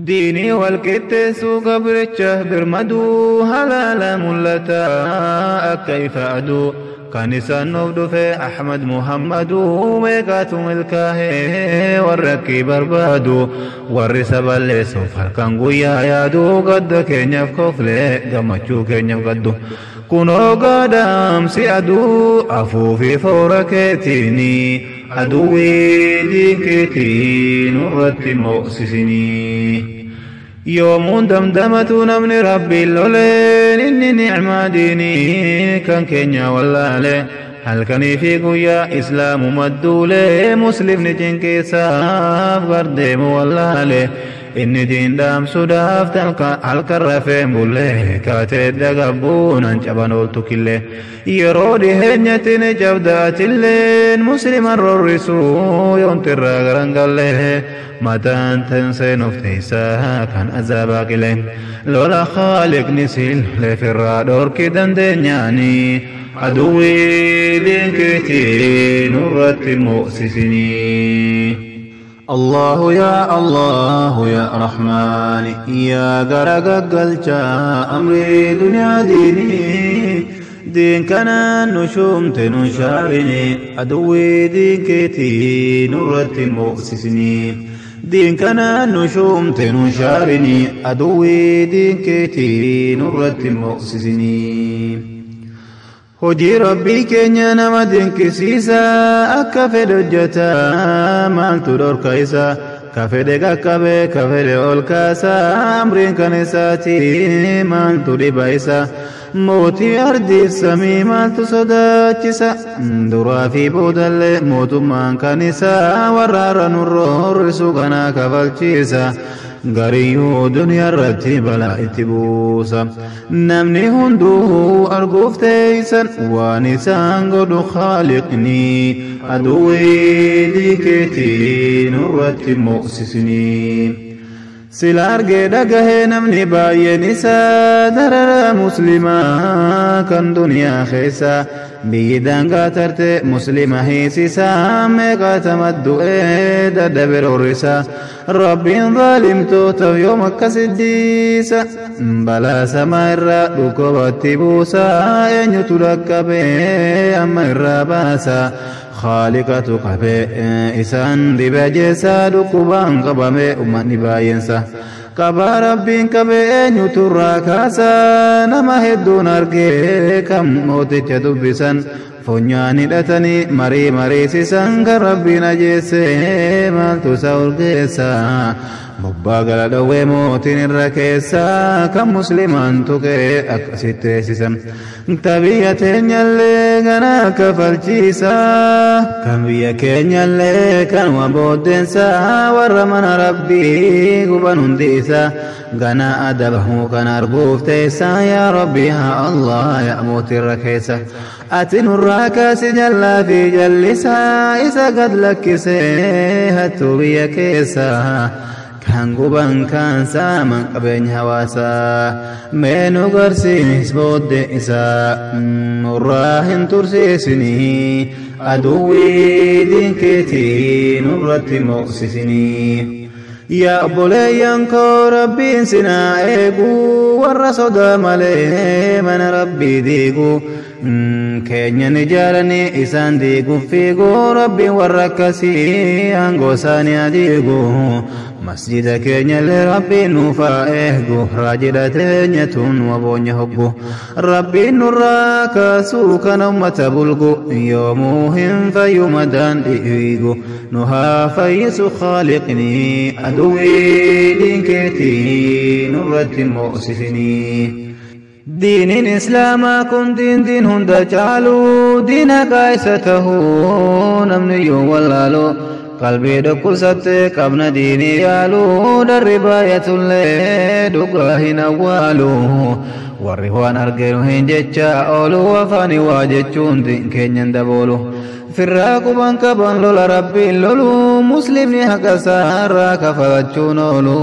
Diinii wal qixxeessuu gabricha birmaduu halaala mul'ataa akka ifa aduu kan isaan nuuf dhufe Ahmad Muhammaduu meeqatu milkaa'ee warra akki barbaadu warri isa balleessuuf halkan guyyaa yaadu gadda keenyaaf koflee gammachuu keenyaaf gaddu. Kunoo gaadamsi aduu afuufii foora keetiini aduwwii diin keetii nurratti mo'sisinii. Yoomuun damdamatu namni rabbiin loleen inni nicmaa diinii kan keenya wallaale halkanii fi guyyaa islaamuma duulee muslimni cinqiisaaf gardeemu wallaale inni diin dhaamsuudhaaf halkan rafeen bullee kaatee dagabbuunan caban ooltu killee yeroo dhiheenyatti ni cabda atilleen musliman rorrisuu yoontirraa garangallee mataan tenseenuuf teessaa kan azaabaa qileen lola khaaliqni sillee firraa dhorki dandeenyaanii aduwwii diinkeetii nurratti mo'sisinii. الله يا الله يا رحمن يا غرغلچا أمري دنيا ديني دين كان نشومت نشارني أدوي دين كيتي نورت المؤسسني دين كان نشومت نشارني أدوي دين كيتي نورت المؤسسني Hojii rabbii keenya nama dinqisiisa akka fedhe hojjeta maaltu dhorka isa ka fedhe qaqqabe ka fedhe ol kaasa amriin kan isaati maaltu dhiba isa mootii ardiif samii maaltu sodaachisa duraa fi boodallee mootummaan kan isaa warra har'a nurroorrisu kanaa kafalchiisa. Gariyyuu duniyaa irratti balaa itti buusa namni hunduu arguuf teeysan waan isaan godhu khaaliqni aduwwii diikeetii nurratti mo'sisinii. Sila argee dhagahee namni baay'een isaa darara muslimaa kan duniyaa keessa biyyi daangaa tarte muslima hiisisaa meeqaatama du'ee dadhabe roorrisa rabbiin zaalimtootaaf yoom akkasiddiisa balaa samaa irraa dhukkubatti buusa eenyutu dhaqqabee amma irraa baasa. Khaliqatu qabee isaan dhibe jeessa dhukkubaan qabame uummanni baay'eensa. Qabaa rabbiin qabee eenyutu irraa kaasa nama hedduun argee kan mooticha dubbisan funyaan hidhatanii marii mariisisan kan rabbiin ajeesse maaltu isa urgeessa. Bobbaa gala dhowwee mootiin irra keessa kan muslimaan tuqee akkasitti teessisan. Ta biyya teenyallee ganaa kafalchiisa kan biyya keenyallee kanuma booddeensa warra mana rabbii guban hundi isa ganaa adabahuu kan arguuf teessa yaa rabbi yaa Allah yaa mootii irra keessa. Ati nurraa kaasi jallaa fi jallisaa isa gad lakkisee hattuu biyya keessa. Kan guban kan saaman qabeenya hawaasaa mee nu garsiis booddee isaa nurraa hin tursiisinii aduwwii diinkeetii nurratti mo'sisinii. Yaa obboleeyyan koo rabbiin sinaa eegu warra sodaa malee mana rabbii diigu keenyan ijaaranii isaan diiguuf fiigu rabbiin warra akkasii aangoo isaanii adiigu. Masjida keenyallee rabbiin nuuf haa eegu raajidha teenya tun waboonya hoggu rabbiin nurraa kaasuu kana ummata bulgu yoomuu hin fayyu madaan dhiigu nu haa fayyisu khaaliqni aduwwii diinkeetii nurratti mo'sisinii. Diiniin islaamaa kun diin diin hunda caalu diin haqaa isa tahuu namni yoo wallaalu. Qalbii dhukkubsatte qabna diinii yaalu darri baay'atullee dhugaa hin awwaalu warri waan argeenu hin jecha oolu afaanii waa jechuun diin keenyan daboolu. Firraa quban qaban lola rabbiin lolu muslimni haqa isaarraa kafalachuun oolu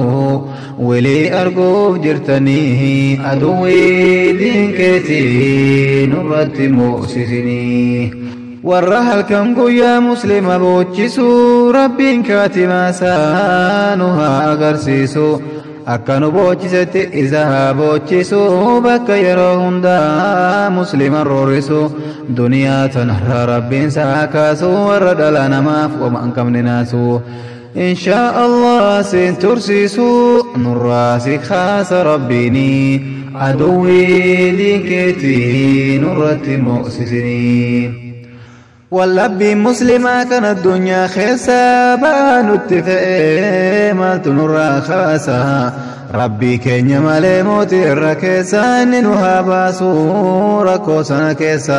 wilii arguuf jirtanii aduwwii diin keetii nurratti mo'sisinii. Warra halkan guyyaa muslima boochisu rabbiin kaatimaa isaa nu haa agarsiisu. Akka nu boochisetti isa haa boochisu. Bakka yeroo hundaa muslima roorrisu. Duniyaa tanarraa Rabbiin isaa kaasu, warra dhala namaaf wama hin qabne naasu. Inshaa Allah siin tursiisu, nurraa si kaasa Rabbiini. Aduwwii diin keetii nurratti mo'sisinii. Wallabbiin muslimaa kan addunyaa keessa ba'aa nutti fe'ee maaltu nurraa kaasa? Rabbii keenya malee mootii irra keessa, inni nu haa baasu rakkoo sana keessa.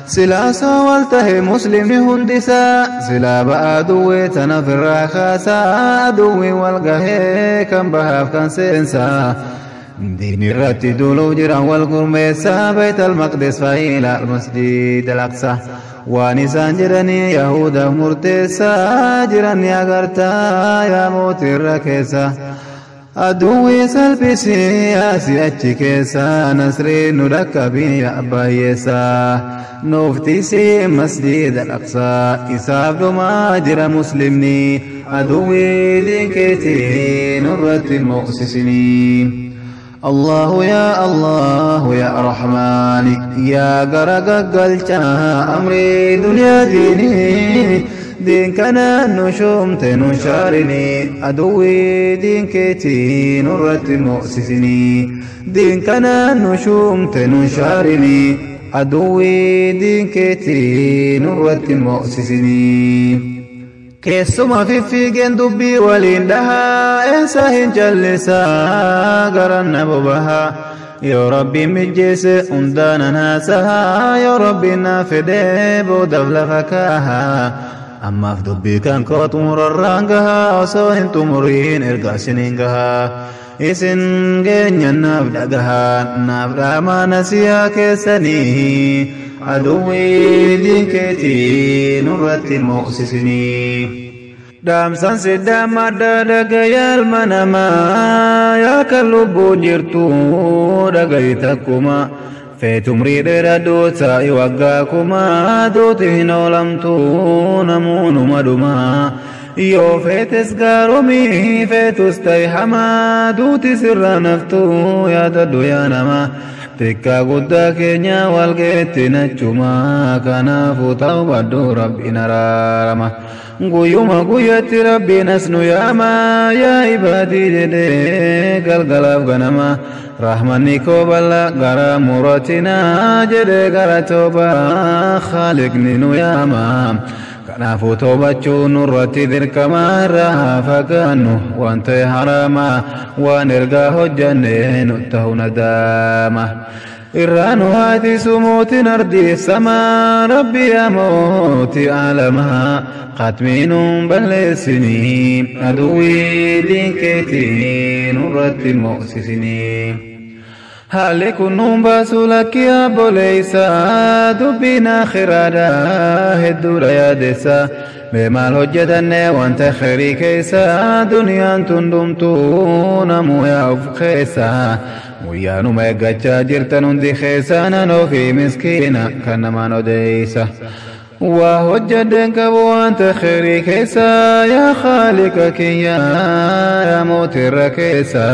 Silaa soo wal tahe muslimni hundisaa, silaa ba'aa duwwee tana ofirraa kaasa. Aduwwiin wal gahee kan bahaaf kan seensaa. Diin irratti duuluuf jiran wal gurmeessaa, Bayt al-Maqdis faayila al-Masjid al-Aqsa. Waan isaan jedhanii Yahudaaf murteessaa jiran ni agartaa yaa mootii irra keessa. Aduwwii salphisii asii achi keessa, nasrii nu dhaqqabii yaa baay'eessaa. Nuuf tiisii Masjid al-Aqsaa, isaaf dhumaa jira muslimni. Aduwwii diin keetii nurratti mo'sisinii. الله يا الله يا رحمن يا غرق قلچا أمري دنيا ديني. دين كان نشومت نشارني، أدوي دين كيتي نرت مؤسسني. دين كان نشومت نشارني، أدوي دين كيتي نرت مؤسسني. Keessuma fiffiigeen dubbii waliin dhahaa, eessa hin callisaa garanna bobahaa. Yoo Rabbiin mijjeesse hundaanan haasahaa, yoo Rabbiin naa fedhee boodaaf lafa kaahaa. Ammaaf dubbii kan koo xumurarraan gahaa, osoo hin xumuriin erga isiniin gahaa. Isin geenya naaf dhagahaa, naaf dhaamaa nasiyaa keessanii. Aduwwii diin keetii nurratti mo'sisinii. Dhaamsan siddaa madda dhagaya ilma namaa, yaa kan lubbuun jirtu dhagayi takkuma. Feetumrii dheeradhu taa'i waggaa kuma, duuti hin oolamtu namuunuma dhuma. Yoo feetes gaaromii feetus ta'i hamaa, duuti sirra naftu yaadadhu yaa namaa. Xiqqaa guddaa keenya wal geetti nachuma, kanaafuu ta'u Rabbiin araarama. Guyyuma guyyatti Rabbiin as nu yaama, yaa ibaadii jedhee galgalaaf ganama. Rahmanni koo bal'aa gara muratinaa jedhee gara toobaa Khaaliqni nu yaama. Kanaafuu toobachuun nurratti dirqama, irraa haa fagaannu waan ta'e haraama, waan ergaa hojjanne nu ta'u nadaama. Irraa nu haatisu mootiin ardiif samaa, Rabbi yaa mootii aalamaa. Khatmiinuun balleessinii, aduwwii diin keetii nurratti mo'sisinii. Haalli kun nuun baasu lakki obboleessa, dubbiin akhiraadha hedduudha yaadessa. Mee maal hojjetanne wanta khayrii keessa? Duniyaan tun dhumtuu namuu yaa of keessa. Guyyaanuma eeggachaa jirtan hundi keessa, nan ofii miskiina kan namaan odeessa. Waa hojjedheen qabu wanta khayrii keessa, yaa Khaaliqa kiyya yaa mootirra keessa.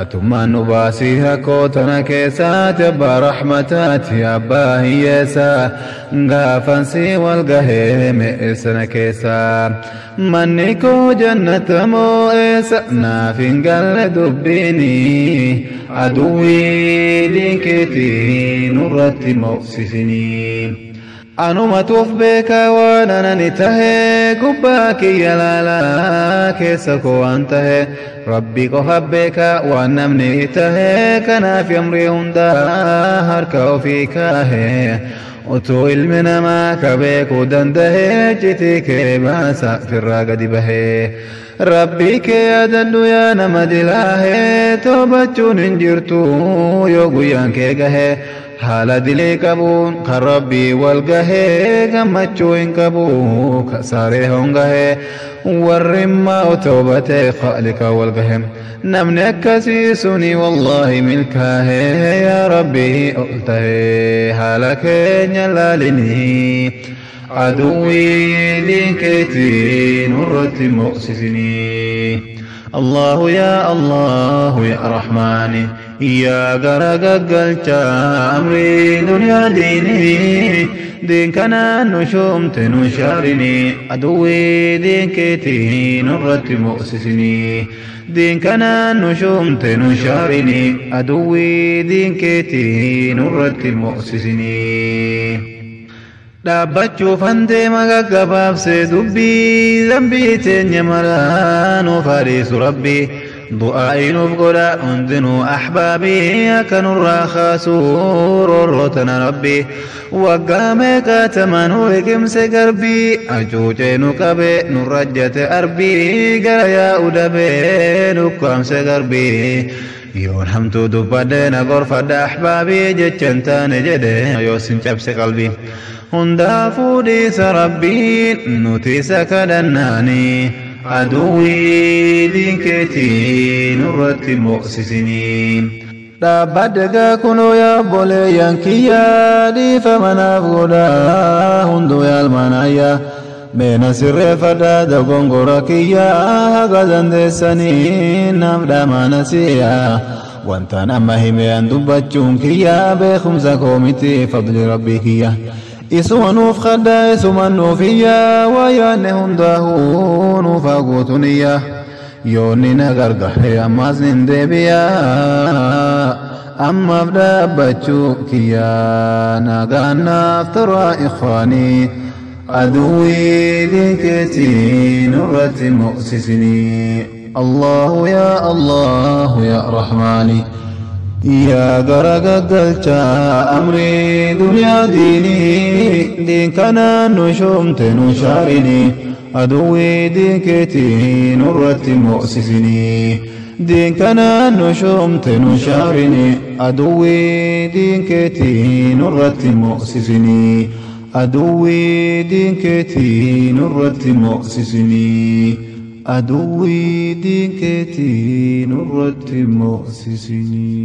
Atummaan nu baasii rakkoo tana keessaati, abbaa rahmataati abbaa hiyyeessa. Gaafan si wal gahee mi'eessana keessa. Manni koo jannata moo eessa, naaf hin galle dubbiini. Aduwwii diin keetii nurratti mo'sisinii. Anumatuuf beekaa waan anani tahe, gubbaa kiyya laalaa keessa koo waan tahe. Rabbi qofa beekaa waan namni tahe, kanaaf amrii hundaa harka ofii kaahe. Utuu ilmi namaa ka beekuu dandahee, citii kee baasa firraa gadi bahee. Rabbii kee yaadadhu yaa nama dilaahee, toobachuun hin jirtu yoo guyyaan kee gahee. Haala dilii qabuun kan Rabbii wal gahee, gammachuu hin qabu kasaaree hongahee. Warri immaa toobatee Khaaliqa wal gahe, namni akkasii suni wallaahi milkaahee. Yaa Rabbii ol tahee haala keenya laalinii, aduwwii diin keetii nurratti mo'sisinii. الله يا الله يا رحمن يا غرغلت أمري دنيا ديني دين كان نشومت نشارني أدوي دين كيتي نرت مؤسسني دين كان نشومت نشارني أدوي دين كيتي نرت مؤسسني Dhaabbachuufan deema gaggabaabsee dubbii dambii teenya maraa nuuf hariisu rabbi du'aa'i nuuf godha hundinuu ahbaabii akka nurraa kaasuu roorrootana rabbi waggaa meeqaatama nu liqimse garbii hacuucee nu qabe nu rajjate arbii gara yaa'u dabee nukkaamse garbii yoon hamtuu dubbadhe na gorfadha ahbaabii jechan taane jedhe yoo sin cabse qalbii hundaafuu dhiisa rabbiin nuti isa kadhannaani aduwwii diin keetii nurratti mo'sisinii. Dhaabbadde kunoo yaa obboleeyyan kiyyaa dhiifama naaf godhaa hunduu yaalmanayyaa meena sirreeffadhaa dogongora kiyyaa haga dandeessanii naaf dhaamana siyaa. Wantaan amma himeen dubbachuun kiyyaa beekumsa koo miti fadli rabbii kiyyaa. Isuma nuuf kadhaa isuma nuuf iyyaa wayaanne hundaa'uu nuuf haguutuniyyaa yoonni na gargaare ammas nin deebiyaa ammaaf dhaabbachuu kiyyaa nagaan naaf turaa ikhwaanii aduwwii diin keetii nurratti mo'sisinii. الله يا الله يا رحماني يا غرغلت أمري دنيا ديني دين كان نشومت نشارني أدوي دين كتي نرت مؤسسني دين كان نشومت نشارني أدوي دين كتي نرت مؤسسني أدوي دين كتي نرت مؤسسني أدوي دين كتي نرت مؤسسني.